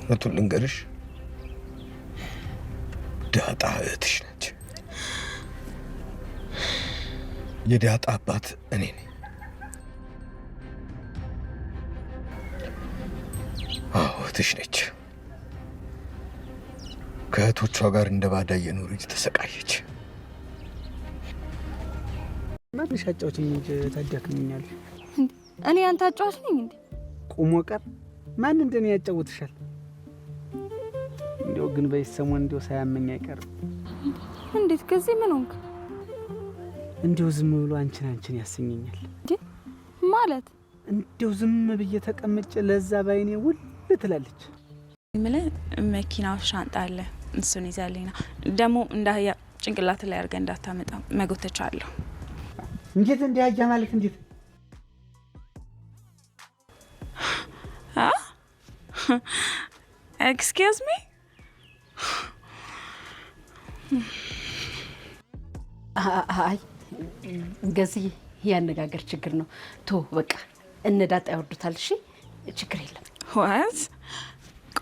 እውነቱን ልንገርሽ፣ ዳጣ እህትሽ ነች። የዳጣ አባት እኔ ነኝ። አዎ እህትሽ ነች። ከእህቶቿ ጋር እንደ ባዳ እየኖረች ተሰቃየች። ትንሽ አጫውችኝ እንጂ ታዳክምኛለሽ። እኔ ያንተ አጫዋች ነኝ እንዴ? ቁሞ ቀር ማን እንደኔ ያጫውትሻል? እንዲያው ግን በዚህ ሰሞን እንዲያው ሳያመኝ አይቀርም። እንዴት ከዚህ ምን ሆንክ? እንዲያው ዝም ብሎ አንቺን አንቺን ያሰኘኛል። እንዴ ማለት? እንዲያው ዝም ብዬ ተቀምጬ ለዛ ባይኔ ውል ትላለች። የምልህ መኪናው ሻንጣ አለ፣ እሱን ይዘህልኝ ና። ደግሞ እንደ አህያ ጭንቅላት ላይ አድርገህ እንዳታመጣ መጎተቻ አለሁ። እንዴት እንዲህ አህያ ማለት እንዴት? Excuse me. አይ ገዝዬ፣ ያነጋገር ችግር ነው። ቶ በቃ እነ ዳጣ ያወርዱታል። እሺ ችግር የለም። What?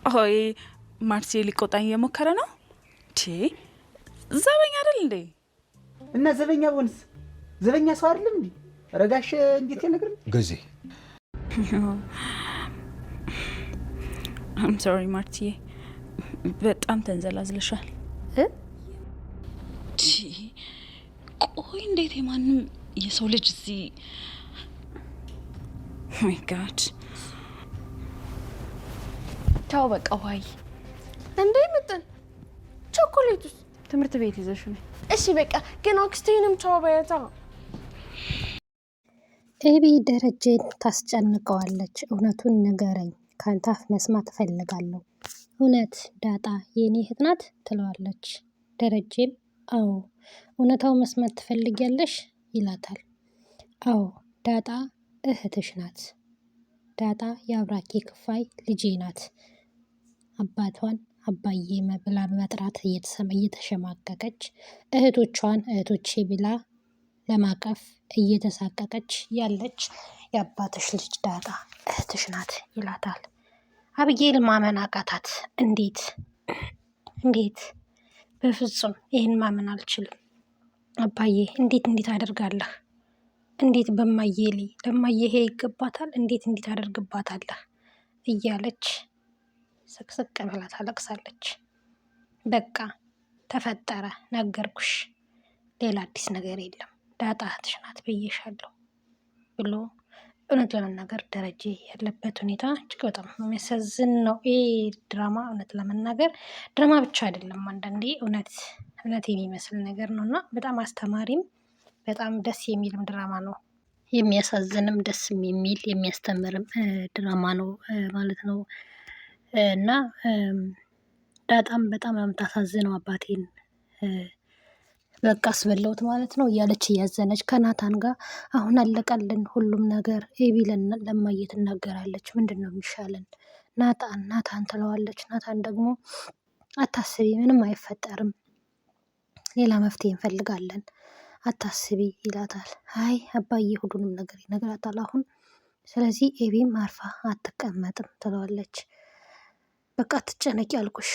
ቆይ ማርሴ ሊቆጣኝ እየሞከረ ነው። ቺ ዘበኛ አይደል እንዴ? እና ዘበኛ ቦንስ ዘበኛ ሰው አይደለም እንዴ? ረጋሽ እንዴት ነገር ገዜ። I'm sorry ማርትዬ፣ በጣም ተንዘላዝለሻል። ቺ ቆይ እንዴት የማንም የሰው ልጅ እዚህ፣ my God። ቻው በቃ ዋይ። እንዴ ምጥን ቾኮሌቱስ? ትምህርት ቤት ይዘሽ ነው። እሺ በቃ ግን አክስቴንም ቻው በያታ። ኤቢ ደረጀን ታስጨንቀዋለች። እውነቱን ንገረኝ፣ ካንተ አፍ መስማት እፈልጋለሁ። እውነት ዳጣ የኔ እህት ናት ትለዋለች። ደረጀም አዎ፣ እውነታው መስማት ትፈልጊያለሽ ይላታል። አዎ ዳጣ እህትሽ ናት። ዳጣ የአብራኬ ክፋይ ልጄ ናት። አባቷን አባዬ ብላ መጥራት እየተሸማቀቀች እህቶቿን እህቶቼ ብላ ለማቀፍ እየተሳቀቀች ያለች የአባትሽ ልጅ ዳጣ እህትሽ ናት ይላታል። አብጌል ማመን አቃታት። እንዴት እንዴት! በፍጹም ይህን ማመን አልችልም አባዬ፣ እንዴት እንዴት አደርጋለህ? እንዴት በማዬ ላይ ለማዬ ይሄ ይገባታል? እንዴት እንዴት አደርግባታለህ? እያለች ስቅስቅ ብላ ታለቅሳለች። በቃ ተፈጠረ፣ ነገርኩሽ፣ ሌላ አዲስ ነገር የለም፣ ዳጣ እህትሽ ናት ብዬሻለሁ ብሎ እውነት ለመናገር ደረጀ ያለበት ሁኔታ እጅግ በጣም የሚያሳዝን ነው። ይህ ድራማ እውነት ለመናገር ድራማ ብቻ አይደለም፣ አንዳንዴ እውነት እውነት የሚመስል ነገር ነው እና በጣም አስተማሪም በጣም ደስ የሚልም ድራማ ነው። የሚያሳዝንም ደስም የሚል የሚያስተምርም ድራማ ነው ማለት ነው። እና ዳጣም በጣም የምታሳዝነው አባቴን በቃ አስበላሁት ማለት ነው እያለች እያዘነች ከናታን ጋር አሁን አለቀልን ሁሉም ነገር ኤቢ ለማየ ትናገራለች። ምንድን ነው የሚሻለን ናታን ናታን ትለዋለች። ናታን ደግሞ አታስቢ፣ ምንም አይፈጠርም፣ ሌላ መፍትሄ እንፈልጋለን፣ አታስቢ ይላታል። አይ አባዬ ሁሉንም ነገር ይነግራታል አሁን። ስለዚህ ኤቢም አርፋ አትቀመጥም ትለዋለች። በቃ አትጨነቂ አልኩሽ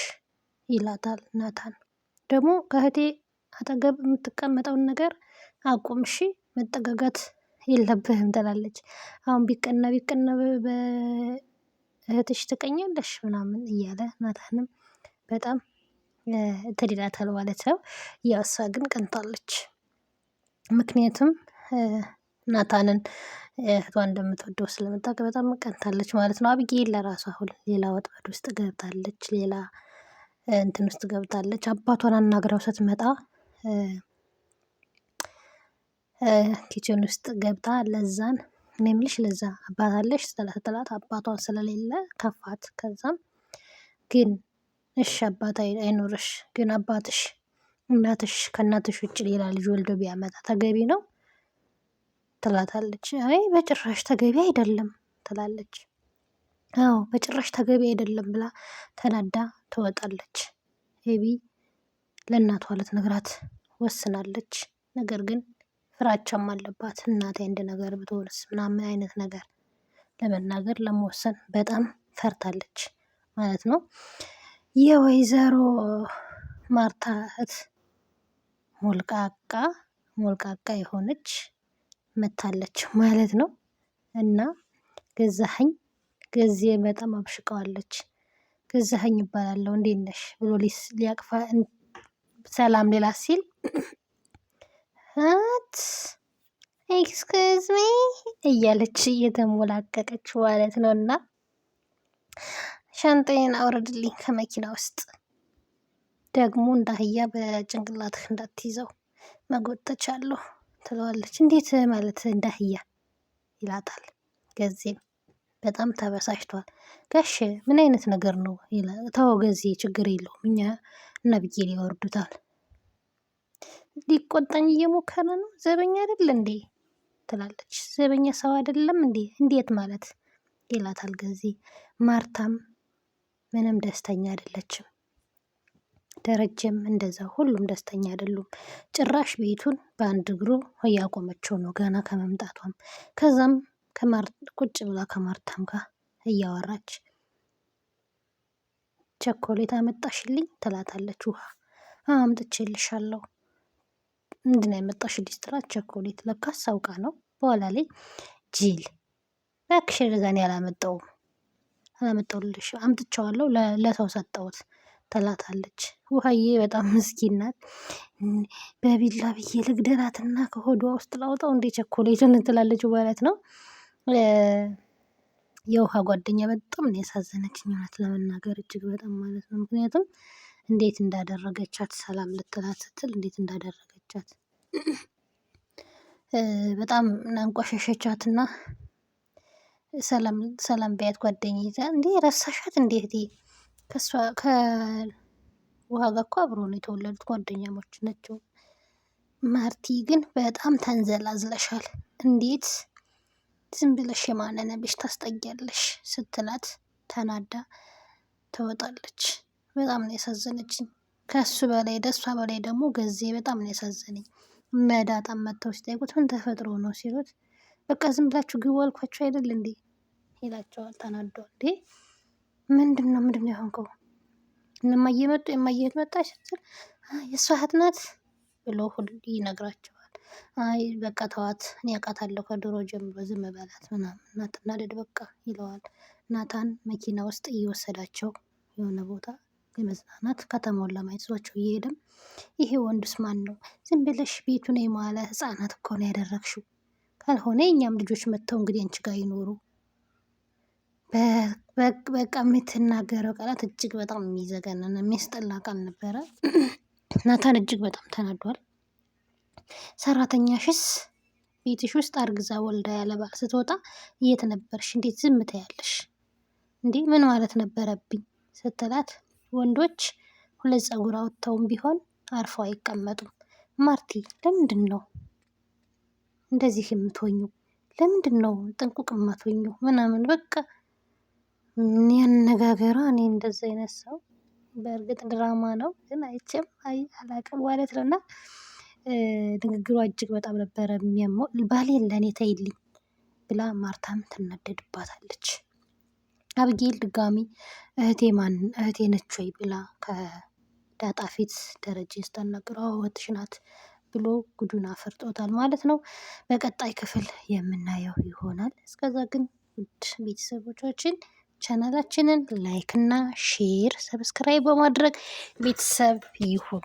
ይላታል ናታን። ደግሞ ከእህቴ አጠገብ የምትቀመጠውን ነገር አቁም እሺ፣ መጠጋጋት የለብህም ትላለች። አሁን ቢቀና ቢቀና በእህትሽ ትቀኛለሽ ምናምን እያለ ናታንም በጣም እንትን ይላታል ማለት ነው። ያው እሷ ግን ቀንታለች። ምክንያቱም ናታንን እህቷ እንደምትወደው ስለምታውቅ በጣም ቀንታለች ማለት ነው። አብጌል ለራሷ አሁን ሌላ ወጥመድ ውስጥ ገብታለች። ሌላ እንትን ውስጥ ገብታለች። አባቷን አናግራው ስትመጣ kitchen ውስጥ ገብታ ለዛን እኔ የምልሽ ለዛ አባት አለሽ ስትላት አባቷን ስለሌለ ከፋት። ከዛም ግን እሺ አባት አይኖርሽ ግን አባትሽ እናትሽ ከእናትሽ ውጭ ሌላ ልጅ ወልዶ ቢያመጣ ተገቢ ነው ትላታለች። አይ በጭራሽ ተገቢ አይደለም ትላለች። አዎ በጭራሽ ተገቢ አይደለም ብላ ተናዳ ትወጣለች። ኤቢ ለእናቷ ልትነግራት ወስናለች። ነገር ግን ፍራቻም አለባት። እናቴ አንድ ነገር ብትሆንስ ምናምን አይነት ነገር ለመናገር ለመወሰን በጣም ፈርታለች። ማለት ነው። የወይዘሮ ማርታ እህት ሞልቃቃ ሞልቃቃ የሆነች መታለች ማለት ነው። እና ገዛኸኝ ገዜ በጣም አብሽቀዋለች። ገዛኸኝ ይባላለሁ እንዴት ነሽ ብሎ ሊያቅፋ ሰላም ሌላ ሲል excuse me እያለች እየተሞላቀቀች ማለት ነው። እና ሻንጣዬን አውረድልኝ ከመኪና ውስጥ ደግሞ እንደ አህያ በጭንቅላትህ እንዳትይዘው መጎተቻለሁ ትለዋለች። እንዴት ማለት እንደ አህያ ይላታል። ገዜም በጣም ተበሳጭቷል። ጋሽ ምን አይነት ነገር ነው? ተው ገዜ ችግር የለውም እኛ እና ብዬ ሊወርዱታል። ሊቆጣኝ እየሞከረ ነው። ዘበኛ አይደል እንዴ ትላለች። ዘበኛ ሰው አይደለም እንዴ? እንዴት ማለት ይላታል ገዜ። ማርታም ምንም ደስተኛ አይደለችም። ደረጀም እንደዛ፣ ሁሉም ደስተኛ አይደሉም። ጭራሽ ቤቱን በአንድ እግሩ እያቆመችው ነው ገና ከመምጣቷም። ከዛም ቁጭ ብላ ከማርታም ጋር እያወራች ቸኮሌት አመጣሽልኝ ትላታለች። ውሃ አምጥቼልሻለሁ። ምንድን ነው ያመጣሽልኝ ስትላት ቸኮሌት ለካስ አውቃ ነው። በኋላ ላይ ጅል እባክሽ እዛ እኔ አላመጣሁም አላመጣሁልሽ አምጥቼዋለሁ ለሰው ሰጠሁት ትላታለች። ውሃዬ በጣም ምስኪን ናት። በቢላ ብዬ ልግደላትና ከሆዷ ውስጥ ላውጣው እንዴ ቸኮሌቱን ትላለች ማለት ነው። የውሃ ጓደኛ በጣም ነው ያሳዘነችኝ፣ እውነት ለመናገር እጅግ በጣም ማለት ነው። ምክንያቱም እንዴት እንዳደረገቻት ሰላም ልትላት ስትል እንዴት እንዳደረገቻት በጣም ናንቋሸሸቻትና ሰላም ሰላም ቢያት ጓደኛ ይዛ እንዴ ረሳሻት እንዴ እህቴ ከእሷ ከውሃ ጋር እኮ አብሮ ነው የተወለዱት ጓደኛሞች ናቸው። ማርቲ ግን በጣም ተንዘላዝለሻል። እንዴት ዝም ብለሽ የማነነብሽ ታስጠጊያለሽ? ስትላት ተናዳ ትወጣለች። በጣም ነው ያሳዘነችኝ። ከሱ በላይ ደሷ በላይ ደግሞ ገዜ በጣም ነው ያሳዘነኝ። መዳጣም መጥተው ሲጠይቁት ምን ተፈጥሮ ነው ሲሉት በቃ ዝም ብላችሁ ግቡ አልኳችሁ አይደል እንዴ ይላቸዋል። ተናዷል። እንዴ ምንድን ነው ምንድን ነው የሆንከው? እነማዬ መጡ የማዬ እህት መጣች ስትል የእሷ እህት ናት ብሎ ሁሉ ይነግራቸዋል። አይ በቃ ተዋት፣ እኔ አውቃታለሁ ከድሮ ጀምሮ ዝም በላት ምናምን አትናደድ በቃ ይለዋል። ናታን መኪና ውስጥ እየወሰዳቸው የሆነ ቦታ ለመዝናናት ከተማውን ለማየት ይዟቸው እየሄደም ይሄ ወንዱስ ማን ነው? ዝም ብለሽ ቤቱን የመዋለ ህፃናት እኮ ነው ያደረግሽው። ካልሆነ የእኛም ልጆች መጥተው እንግዲህ አንቺ ጋር ይኖሩ። በቃ የምትናገረው ቃላት እጅግ በጣም የሚዘገንን የሚያስጠላ ቃል ነበረ። ናታን እጅግ በጣም ተናዷል። ሰራተኛሽስ ቤትሽ ውስጥ አርግዛ ወልዳ ያለ ባል ስትወጣ የት ነበርሽ? እንዴት ዝም ትያለሽ? እንዴ ምን ማለት ነበረብኝ ስትላት ወንዶች ሁለት ፀጉር አውጥተውም ቢሆን አርፈው አይቀመጡም። ማርቲ ለምንድን ነው እንደዚህ የምትሆኙ? ለምንድን ነው ጥንቁቅ የማትሆኙ? ምናምን በቃ ያነጋገሯ እኔ እንደዚ አይነት ሰው በእርግጥ ድራማ ነው ግን አይቼም አይ አላቅም ማለት ነው። እና ንግግሯ እጅግ በጣም ነበረ የሚያመው። ባሌን ለእኔ ተይልኝ ብላ ማርታም ትናደድባታለች። አብጌል ድጋሚ እህቴ ማን እህቴ ነች ወይ ብላ ከዳጣ ፊት ደረጀ ስታናግረው አዎ እህትሽ ናት ብሎ ጉዱን አፈርጦታል ማለት ነው። በቀጣይ ክፍል የምናየው ይሆናል። እስከዛ ግን ውድ ቤተሰቦቻችን ቻናላችንን like እና share subscribe በማድረግ ቤተሰብ ይሁኑ።